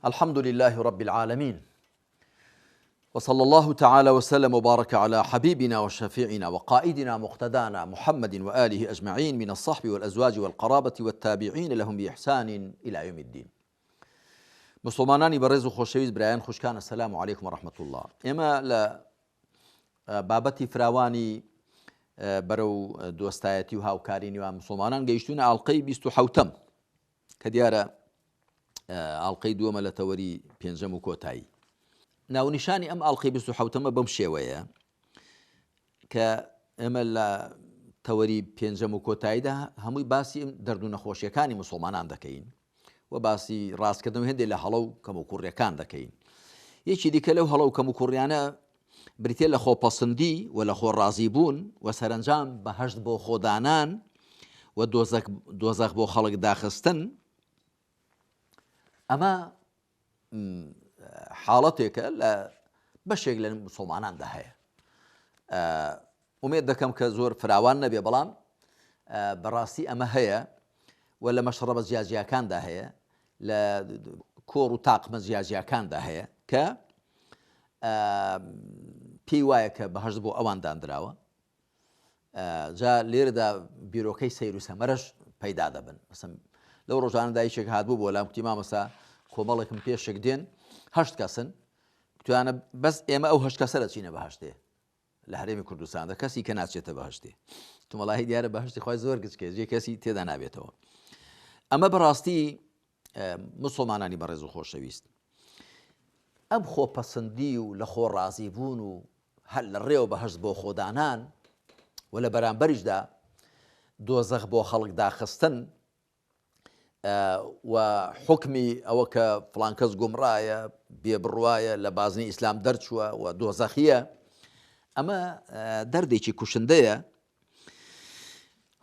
الحمد لله رب العالمين وصلى الله تعالى وسلم وبارك على حبيبنا وشفيعنا وقائدنا مقتدانا محمد وآله أجمعين من الصحب والأزواج والقرابة والتابعين لهم بإحسان إلى يوم الدين. مسلمانانی بەڕێز و خۆشەویست برایان خوشکان السلام علیکم و رحمة الله ئێمە لە بابەتی فراوانی بەرەو دۆستایەتی و هاوکاری نێوان مسلمانان گەیشتوونە ئاڵلقەی 27ەم کە دیارە ئاڵلقەی دووەمە لە تەوەری پێنجەم و کۆتایی ناونیشانی ئەم ئاڵلقەی 27ەمە بەم شێوەیە کە ئێمە لە تەوەری پێنجەم و کۆتاییدا هەمووی باسی دەرد و نەخۆشیەکانی مسلمانان دەکەین و باسی ڕاستکردنەوەی هەندێک لە هەڵە و کەموکوڕیەکان دەکەین. یەکی دیکە لەو هەڵە و کەموکوڕیانە بریتە لە خۆپەسندی و لە خۆ ڕازی بوون و سەرەنجام بەهەشت بۆ خۆدانان و دۆزەخ بۆ خەڵک داخستن. ئەمە حاڵەتێکە لە بەشێک لە مسلماناندا هەیە. ئومێد دەکەم کە زۆر فراوان نەبێ بەڵام بەڕاستی ئەمە هەیە و لە مەشڕەبە جیاجیاکاندا هەیە لە کۆڕ و تاقمە جیاجیاکاندا هەیە کە پێی وایە کە بەهشت بۆ ئەوان دانراوە جا لێرەدا بیرۆکەی سەیر و سەمەرەش پەیدا دەبن مەسم لەو ڕۆژانە دایکێک هاتبوو بۆ لام کوتی مامۆستا کۆمەڵێکم پێشک دێن هەشت کەسن کوتیانە بەس ئێمە ئەو هەشت کەسە دەچینە بەهشتێ لە هەرێمی کوردستاندا کەسی کە ناچێتە بەهشتێ تومەڵاهی دیارە بەهشتی خی زۆر گچکێ جێ کەسی تێدا نابێتەوە ئەمە بەڕاستی مسلمانانی بەڕێز و خۆشەویست ئەم خۆپەسەندی و لە خۆ ڕازی بوون و هەر لە ڕێوە بەهەشت بۆ خۆدانان و لە بەرامبەریشدا دۆزەخ بۆ خەڵک داخستن و حوکمی ئەوە کە فڵان کەس گومڕایە بێ بڕوایە لە بازنەی ئیسلام دەرچووە و دۆزەخیە ئەمە دەردێکی کوشندەیە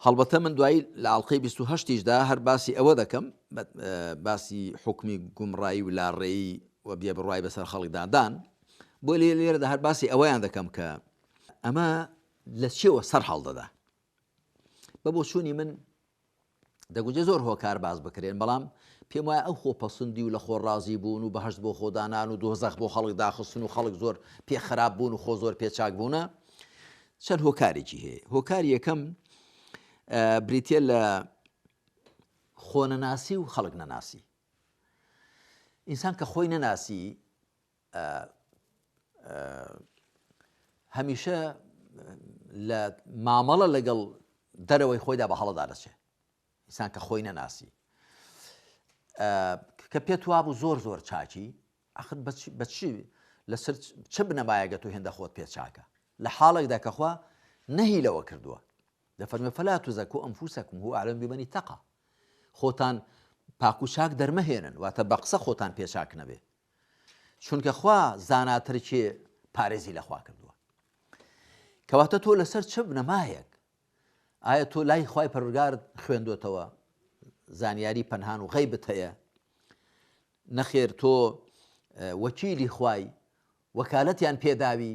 هەڵبەتە من دوایی لە ئاڵلقەی 28یشدا هەر باسی ئەوە دەکەم باسی حکمی گومڕایی و لاڕێی و بێ بڕای بەسەر خەڵکدادان بۆ لێ لێرەدا هەر باسی ئەوەیان دەکەم کە ئەمە لە چیەوە سەر هەڵدەدا بە بۆچوونی من دەگونجێ زۆر هۆکار باس بکرێن، بەڵام پێم وایە ئەو خۆپەسندی و لە خۆ ڕازی بوون و بەهەشت بۆ خۆدانان و دۆزەخ بۆ خەڵک داخستن و خەڵک زۆر پێ خراپ بوون و خۆ زۆر پێ چاک بوونە چەند هۆکارێکی هەیە. هۆکاری یەکەم بریتە لە خۆنەناسی و خەڵک نەناسی. ئینسان کە خۆی نەناسی هەمیشە لە مامەڵە لەگەڵ دەرەوەی خۆیدا بە هەڵەدا دەچێت ئینسان کە خۆی نەناسی کە پێت وابوو زۆر زۆر چاکی ئەخر بەچی لەسەر چ بنەمایەگە تۆ هێندە خۆت پێ چاکە لە حاڵێکدا کەخوا نەهی لەوە کردووە دەفەرمێ فلا تزكوا أنفسكم هو أعلم بمن اتقى خۆتان پاک و چاک دەرمەهێنن واتە بە قسە خۆتان پێ چاک نەبێ چونکە خوا زاناتر کێ پارێزی لە خوا کردووە کەواتە تۆ لەسەر چ بنەمایەک ئایا تۆ لای خوای پەروەردگارت خوێندۆتەوە زانیاری پەنهان و غەیبت هەیە نەخێر تۆ وەکیلی خوای وەکالەتیان پێداوی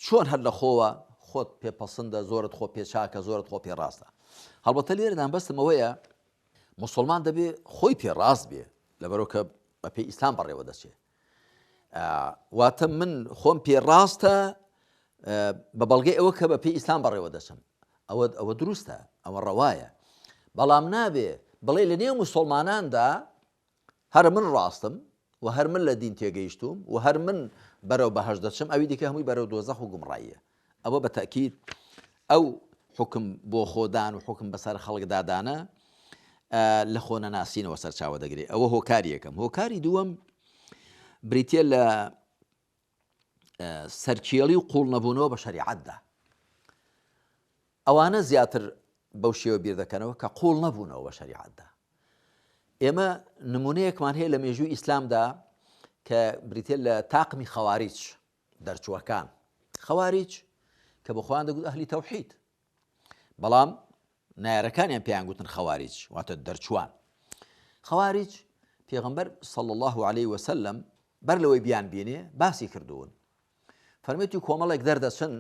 چۆن هەر لە خۆوە خۆت پێ پەسندە زۆرت خۆ پێچاکە زۆرت خۆ پێ ڕاستە هەڵبەتە لێرەدان بەستم ئەوەیە موسڵمان دەبێ خۆی پێ ڕاست بێ لەبەرەوە کە بەپێی ئیسلام بەڕێوە دەچێ واتە من خۆم پێ ڕاستە بە بەڵگەی ئەوە کە بە پێی ئیسلام بەڕێوە دەچم ئەوە ئەوە دروستە ئەوە ڕەوایە بەڵام نابێ بڵێ لە نێو مسلماناندا هەر من ڕاستم و هەر من لە دین تێگەیشتوم و هەر من بەرەو بەهەشت دەچم ئەوی دیکە هەمووی بەرەو دۆزەخ و گومڕاییە ئەوە بە تەئکید ئەو حوکم بۆ خۆدان و حوکم بەسەر خەڵکدادانە لە خۆ نەناسینەوە سەرچاوە دەگرێت ئەوە هۆکاری یەکەم هۆکاری دووەم بریتە لە سەرکێڵی و قوڵ نەبوونەوە بە شەریعەتدا ئەوانە زیاتر بەو شێوە بیر دەکەنەوە کە قوڵ نەبوونەوە بە شەریعەتدا ئێمە نمونەیەکمان هەیە لە مێژووی ئیسلامدا کە بریتە لە تاقمی خەواریج دەرچووەکان خەواریج کە بە خۆیان دەگوت ئەهلی تەوحید بەڵام نایارەکانیان پێیان گوتن خەواریج واتە دەرچووان خەواریج پێغەمبەر صلی الله عليه وسلم بەر لەوەی بیان بینێ باسی کردوون فەرمێتی کۆمەڵێک دەردەچن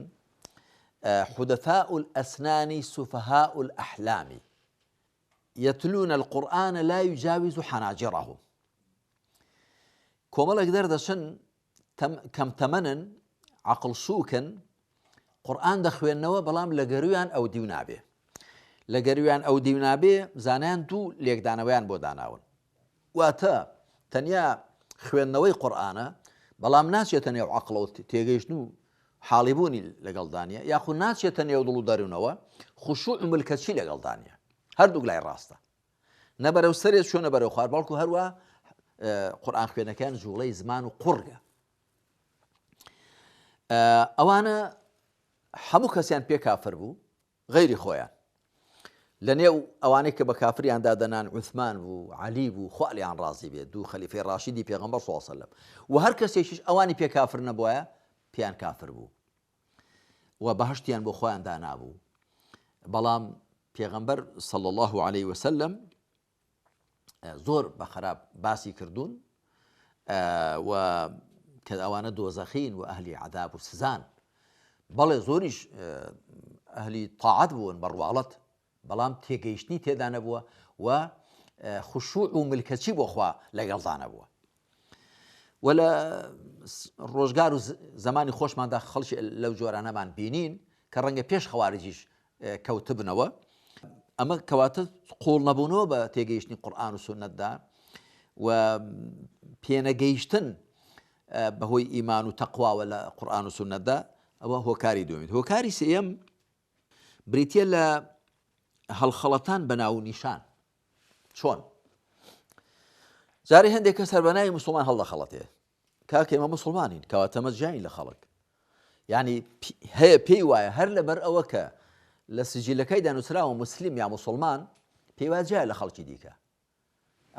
حدثاء الأسنان سفهاء الأحلام يتلون القرآن لا يجاوز حناجرهم. کۆمەڵێک دەردەچن کەم تەمەنن عەقڵ سووکن قورئان دەخوێننەوە بەڵام لە گەرویان ئەو دیو نابێ لە گەرویان ئەو دیو نابێ زانایان دوو لێکدانەوەیان بۆ داناون واتە تەنیا خوێندنەوەی قورئانە بەڵام ناچێتە نێو عەقڵەوە تێگەیشتن و حاڵیبوونی لەگەڵدانە یاخود ناچێتە نێو دڵ و دەروونەوە خشوع و ملکەچی لەگەڵدانە هەردوو لای ڕاستە نە بەرەو سەرێ چۆنە بەرەو خوار بەڵکو هەروە قورآان خوێنەکان جوڵەی زمان و قوڕگە ئەوانە هەموو کەسیان پێ کافر بوو غەیری خۆیان. لە نێو ئەوانەی کە بە کافریان دادەنان عوثمان بوو، عەلی بوو، خوا لێیان ڕازی بێت، دوو خەلیفەی ڕاشیدی پێغەمبەر صلی اللە علیە وسلم، و هەر کەسێکیش ئەوانی پێ کافر نەبوایە پێیان کافر بوو و بەهەشتیان بۆ خۆیان دانابوو. بەڵام پێغەمبەر صلی اللە علیه وسلم زۆر بە خراپ باسی کردوون و کە ئەوانە دۆزەخین و ئەهلی عذاب و سزان بەڵێ زۆریش ئەهلی تاعەت بوون بە ڕواڵەت بەڵام تێگەیشتنی تێدا نەبووە و خشوع و ملکەچی بۆ خوا لەگەڵدا نەبووە و لە ڕۆژگار و زمانی خۆشماندا خەڵکی لەو جۆرانەمان بینین کە ڕەنگە پێش خەوارجیش کەوتبنەوە ئەمە کەواتە قوڵ نەبوونەوە بە تێگەیشتنی قورآن و سنتدا و پێنەگەیشتن بەهۆی ئیمان و تەقواوە لە قورآن و سنتدا ئەوە هۆکاری دوێت هۆکاری سێم بریتە لە هەڵخەڵەتان بە ناو نیشان چۆن جارێ هەندێک کەس هەر بە ناوی مسلمان هەڵدەخەڵەتێ کاکە ئێمە مسلمانین کەواتە ئەمە جیاین لە خەڵک یعنی هەیە پێی وایە هەر لەبەر ئەوە کە لە سجیلەکەیدا نووسراوە مسلیم یا مسلمان پێی وایە جیایە لە خەڵکی دیکە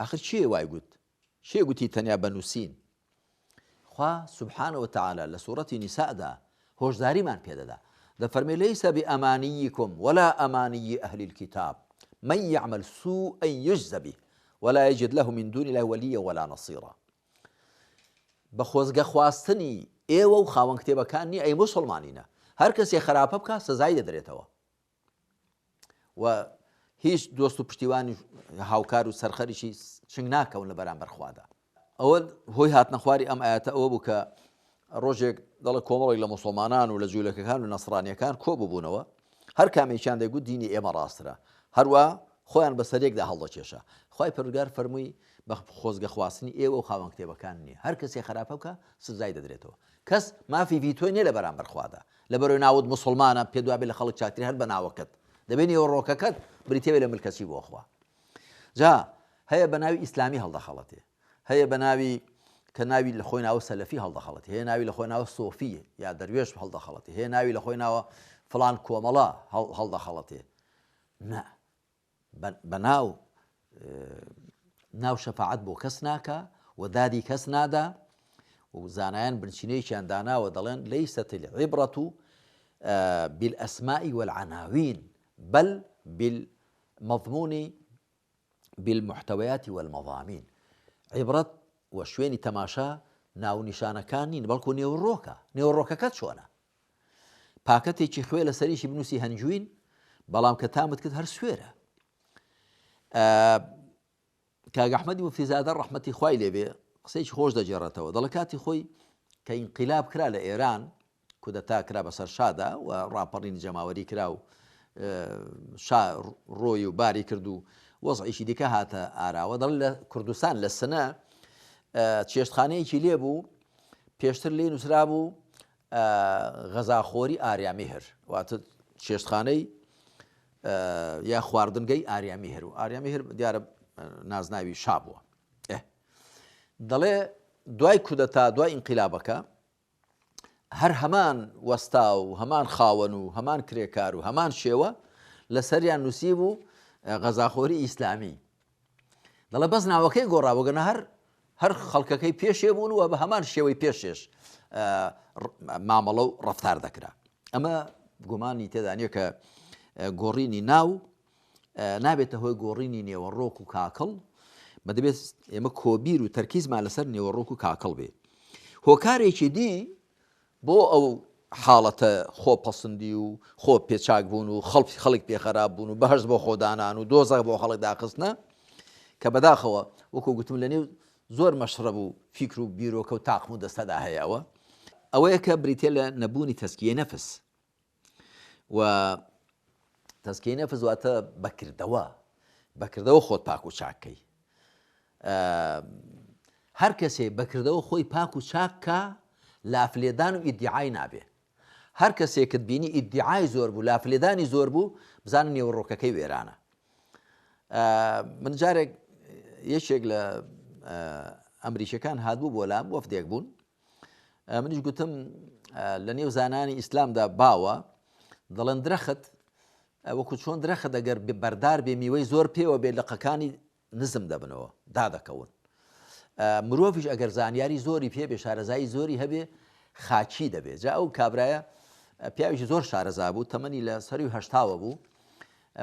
آخر چیە وای گوت چێ گوتی تەنیا بە نووسین خوا سبحانە وتعالی لە سوڕەتی نیساءدا هۆشداریمان پێدەدا دەفەرمێ ليس بأمانيكم ولا أماني أهل الكتاب من يعمل سوءا يجز به ولا يجد له من دون الله وليا ولا نصيرا بە خۆزگە خواستنی ئێوە و خاوەن کتێبەکان نییە ئەی موسڵمانینە هەر کەسێ خراپە بکا سزای دەدرێتەوە و هیچ دۆست و پشتیوانی هاوکار و سەرخەریشی چنگ ناکەون لە بەرامبەر خوادا. ئەوە هۆی هاتنە خواری ئەم ئایەتە ئەوە بوو کە ڕۆژێک دەڵێ کۆمەڵێک لە موسڵمانان و لە جوولەکەکان و نەسرانیەکان کۆ ببوونەوە هەر کامێکیان دەیگوت دینی ئێمە ڕاسترە هەروە خۆیان بەسەر یەکدا هەڵدەکێشا خوای پەروەردگار فەرمووی بە خۆزگە خواستنی ئێوە و خاوەن کتێبەکان نییە هەر کەسێ خراپە بکا سزای دەدرێتەوە کەس مافی ڤیتۆی نییە لە بەرامبەر خوادا لەبەرئەوەی ناوت موسڵمانە پێت وابێ لە خەڵک چاکتری هەر بە ناوەکەت دەبێ نێوەڕۆکەکەت بریتیە بێ لە ملکەچی بۆ خوا جا هەیە بە ناوی ئیسلامی هەڵدەخەڵەتێ هەیە بە ناوی کە ناوی لە خۆی ناوە سەلەفی هەڵدەخەڵەتی هەیە ناوی لە خۆی ناوە سۆفی یا دەروێش هەڵدەخەڵەتی هەیە ناوی لە خۆی ناوە فلان کۆمەڵە هەڵدەخەڵەتێ نا بە ناو ناو شەفاعەت بۆ کەس ناکا و دادی کەس نادا و زانایان بنچینەیەکیان داناوە دەڵێن لەیسەت العبرة بالأسماء والعناوين بل بالمضمون بالمحتويات والمضامين عبرەت و شوێنی تەماشا ناونیشانەکان نین بەڵکو نێوڕۆکە نێوەڕۆکەکە چۆنە پاکەتێکی خوێ لەسەریشی بنووسی هەنجوین بەڵام کە تامت کرد هەر سوێرە کاک ئەحمەدی موفتیزادە ڕەحمەتی خوای لێبێ قسەیەکی خۆش دەگێڕێتەوە دەڵێ کاتی خۆی کە ئینقیلاب کرا لە ئێران کودەتا کرا بەسەر شادا و ڕاپەڕینی جەماوەری کرا و شا ڕۆی و باری کرد و وەزعیشی دیکە هاتە ئاراوە دەڵێ لە کوردستان لە سنە چێشتخانەیەکی لێ بوو پێشتر لێ نووسرا بوو غەزاخۆری ئاریامیهر واتە چێشتخانەی یا خواردنگەی ئاریامیهر و ئاریامیهر دیارە نازناوی شا بووە دەڵێ دوای کودەتا دوای ئینقلابەکە هەر هەمان وەستا و هەمان خاوەن و هەمان کرێکار و هەمان شێوە لەسەریان نووسی بوو غەزاخۆری ئیسلامی دەڵێ بەس ناوەکەی گۆڕا وەگەنە هەر هەر خەڵکەکەی پێشێ بوون و بە هەمان شێوەی پێشێش مامەڵە و ڕفتار دەکرا ئەمە گومانی تێدا نییە کە گۆڕینی ناو نابێتە هۆی گۆڕینی نێوەڕۆک و کاکڵ بە دەبێت ئێمە کۆبیر و تەرکیزمان لەسەر نێوەڕۆک و کاکڵ بێ هۆکارێکی دی بۆ ئەو حاڵەتە خۆ پەسندی و خۆ پێ چاک بوون و خەڵکی خەڵک پێ خەراپ بوون و بەهەشت بۆ خۆ دانان و دۆزەخ بۆ خەڵک داخستنە کە بەداخەوە وەکو گوتم لە نێو زۆر مەشڕەب و فیکر و بیرۆکە و تاقم و دەستەدا هەیە ئەوە ئەوەیە کە بریتە لە نەبوونی تەزکیەی نەفس و تەزکیەی نەفس واتە بەکردەوە بەکردەوە خۆت پاک و چاکەی هەر کەسێ بەکردەوە خۆی پاک و چاککە لافلێدان و ئیدعای نابێ هەر کەسێکت بینی ئیدعای زۆر بوو لافلێدانی زۆر بوو بزانە نێوەڕۆکەکەی وێرانە من جارێک یەکێک لە ئەمریکەکان هاتبوو بۆ لام وەفدێک بوون منیش گوتم لە نێو زانانی ئیسلامدا باوە دەڵێن درەخت وەکو چۆن درەخت ئەگەر بەردار بێ میوەی زۆر پێوە بێ لقەکانی نزم دەبنەوە دادەکەون مرۆڤیش ئەگەر زانیاری زۆری پێ بێ شارەزایی زۆری هەبێ خاکی دەبێت جا ئەو کابرایە پیاویی زۆر شارەزا بوو تەمەنی لە سەری هەشتاوە بوو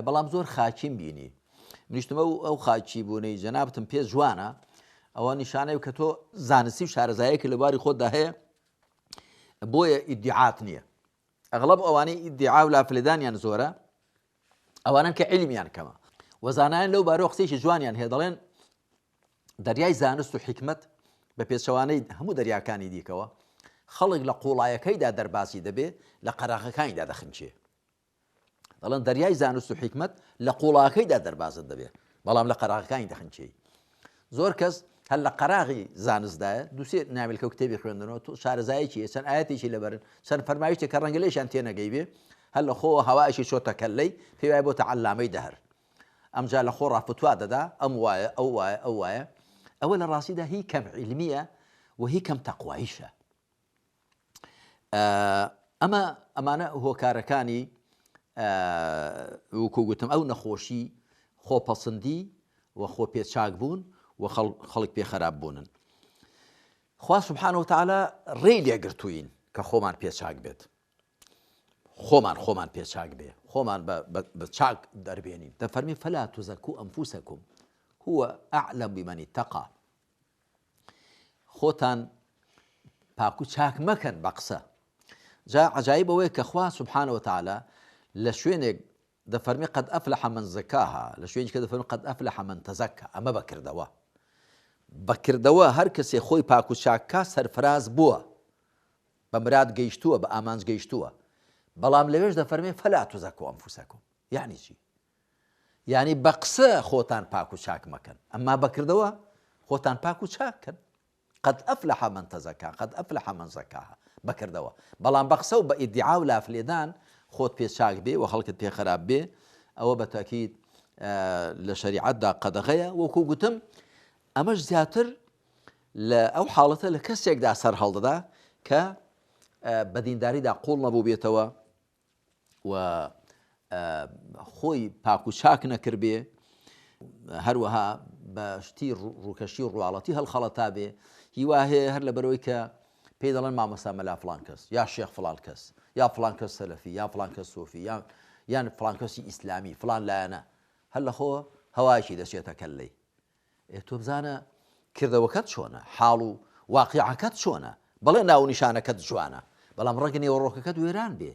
بەڵام زۆر خاکیم بینی منیشتمە و ئەو خاکی بوونەی جەنابتم پێ جوانە ئەوە نیشانەیە کە تۆ زانستی و شارەزایەکی لە بواری خۆتدا هەیە بۆیە ئیدعات نییە ئەغڵب ئەوانەی ئیدعا و لافلێدانیان زۆرە ئەوانن کە عیلمیان کەمە وەزانایان لەو بارەوە قسەیەکی جوانیان هەیە دەڵێن دەریای زانست و حیکمەت بە پێچەوانەی هەموو دەریاکانی دیکەوە خەڵک لە قوڵایەکەیدا دەربازی دەبێ لە قەراغەکانیدا دەخنکێ دەڵێن دەریای زانست و حیکمەت لە قوڵاکەیدا دەربازت دەبێ بەڵام لە قەراغەکانی دەخنکێی زۆر کەس هەر لە قەراغی زانستدایە دوسێ نامیلکە و کتێبی خوێندنەوە تو شارەزایەکی چەند ئاەتێکی لەبەرن چەند فەرمایشتێک کە ڕەنگە لێشیان تێنەگەی بێ هەر لە خۆوە هەوایەکی چۆتە کەللەی پێی وایە بۆتە عەلامەی دەهر ئەمجا لە خۆڕا فتوا دەدا ئەم وایە ئەو وایە ئەو وایە ئەوە لە ڕاستیدا هی کەم عیلمیە و هی کەم تەقوایشە ئەمە ئەمانە هۆکارەکانی وەکو گوتم ئەو نەخۆشی خۆپەسەندی و خۆ پێچاک بوون و خەڵک پێ خراپ بوونن خوا سبحانە وتعالی ڕێی لێگرتووین کە خۆمان پێچاک بێت خۆمان خۆمان پێچاک بێ خۆمان بە چاک دەربێنین دەفەرمی فلا تزكوا أنفسكم هو أعلم بمن اتقى خۆتان پاک و چاک مەکەن بە قسە جا عجایب ئەوەیە کە خوا سبحانە وتعالی لە شوێنێک دەفەرمی قد أفلح من زكاها لە شوێنێک کە دەفەرمی قد أفلح من تزكى ئەمە بەکردەوە بەکردەوە هەر کەسێ خۆی پاک و چاککا سەرفراز بووە بە مراد گەیشتووە بە ئامانج گەیشتووە بەڵام لەوێش دەفەرمێ فلا تزكوا أنفسكم یعنی چی یانی بە قسە خۆتان پاک و چاک مەکەن ئەمما بە کردەوە خۆتان پاک و چاک کەن قد أفلح من تزكى قد أفلح من زكاها بە کردەوە بەڵام بە قسە و بە ئیدعا و لافلێدان خۆت پێ چاک بێ و خەڵکت پێ خراپ بێ ئەوە بە تاکید لە شەریعەتدا قەدەغەیە وەکو گوتم ئەمەش زیاتر لە ئەو حاڵەتە لە کەسێکدا سەر هەڵدەدا کە بە دینداریدا قوڵ نەبوو بێتەوە و خۆی پاک و چاک نەکردبێ هەروەها بە شتی ڕووکەشی و ڕواڵەتی هەڵخەڵەتا بێ هیوا هەیە هەر لەبەرەوەی کە پێی دەڵێن مامۆستا مەلا فڵان کەس یا شێخ فڵان کەس یا فڵان کەس سەلەفی یا فڵان کەس سۆفی یان یان فڵان کەسی ئیسلامی فڵان لایەنە هەر لە خۆ هەوایەکی دەچێتە کەللەی ئێ تۆ بزانە کردەوەکەت چۆنە حاڵ و واقیعەکەت چۆنە بەڵێ ناونیشانەکەت جوانە بەڵام ڕەنگە نێوەڕۆکەکەت وێران بێ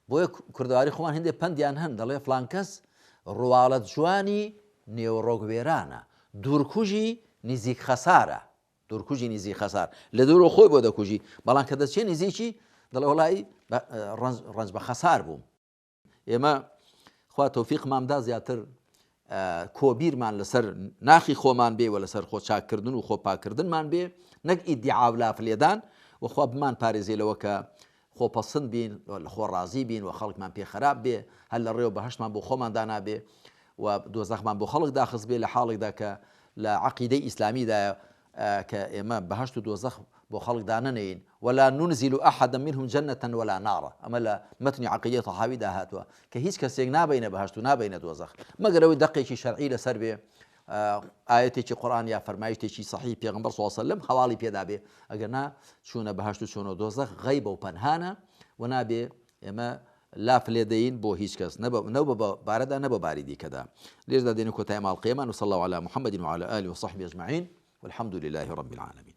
بۆیە کوردەواری خۆمان هەندێک پەندیان هەن دەڵێ فلان کەس ڕواڵەت جوانی نێوەڕۆک وێرانە دوورکوژی نزیک خەسارە دوورکوژی نزیک خەسار لە دوورەوە خۆی بۆ دەکوژی بەڵام کە دەچێ نزیکی دەڵێ وڵی ڕەنج بە خەسار بووم ئێمە خوا تۆفیقمان دا زیاتر کۆبیرمان لەسەر ناخی خۆمان بێ و لەسەر خۆ چاککردن و خۆ پاکردنمان بێ نەک ئیدعا و لاف لێدان و خوا بمان پارێزێ لەوە کە خۆپەسند بین لە خۆ ڕازی بین و خەڵکمان پێ خراپ بێ هەر لە ڕێوە بەهشتمان بۆ خۆمان دانابێ و دۆزەخمان بۆ خەڵک داخست بێ لە حاڵێکدا کە لە عەقیدەی ئیسلامیدایە کە ئێمە بەهەشت و دۆزەخ بۆ خەڵک دانەنێین، ولا ننزل احدا منهم جنە ولا نارا، ئەمە لە مەتنی عەقیدەی تەحاویدا هاتووە کە هیچ کەسێک نابەینە بەهەشت و نابەینە دۆزەخ مەگەر ئەوەی دەقێکی شەرعی لەسەر بێ ئایەتێکی قورئان یا فەرمایشتێکی سەحیح پێغەمبەر صلی الله علیه و سلم هەواڵی پێدا بێ ئەگەر نا چوونە بەهەشت و چوونە دۆزەخ غەیبە و پەنهانە و نابێ ئێمە لاف لێدەین بۆ هیچ کەس نە بە بارەدا نە بە باری دیکەدا لێردا دێنە کۆتای ماڵقەیەمان وصلی الله علی محمد وعلى آله وصحبه اجمعین والحمد لله رب العالمین.